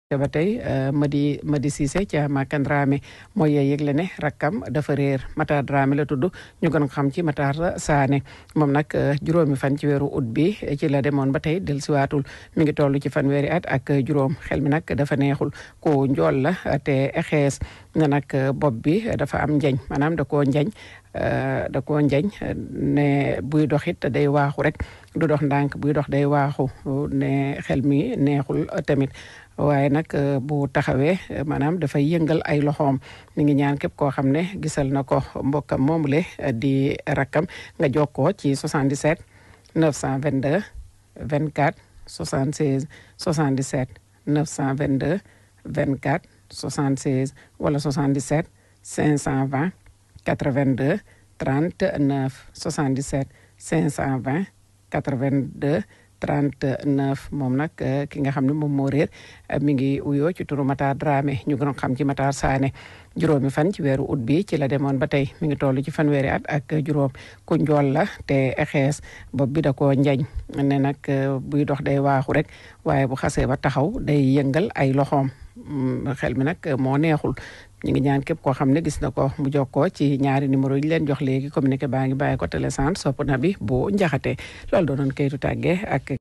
ba tey Madi Cissé ca Makan Dramé mooy yëgle ne rakkam dafa réer Matar Dramé la tudd ñu gën ko xam ci Matar Sané moom nag juróomi fan ci weeru ut bi ci la demoon ba tey dellusiwaatul mi ngi toll ci fanweeri at ak juróom xel mi nag dafa neexul ku njool la te xees ne nag bopp bi dafa am njañ maanaam da koo njañ ne buy dox it day waaxu rek du dox ndànk buy dox day waaxu ne xel mi neexul tamit waaye nag bu taxawee maanaam dafay yëngal ay loxoom mi ngi ñaan képp koo xam ne gisal na ko mbokkam moomule di rakkam nga jokkoo ci 77 922 24 76 77 922 24 76 wala 77 520 82 39 77 520 82 39 moom nag ki nga xam ne moom moo réer mi ngi uyoo ci turu Matar Dramé ñu gën a xam ci Matar Sané juróomi fan ci weeru ut bi ci la demoon ba tey mi ngi toll ci fanweeri at ak juróom ku njool la te xees bopp bi da koo njañ ne nag buy dox day waaxu rek waaye bu xasee ba taxaw day yëngal ay loxoom xel mi nag moo neexul ñu ngi ñaan képp koo xam ne gis na ko mu jokkoo ci ñaari numéro yi ñu leen jox léegi communiqué baa ngi bàyyi ko télécentre sopp na bi bu njaxate loolu doonoon kayitu tàggee ak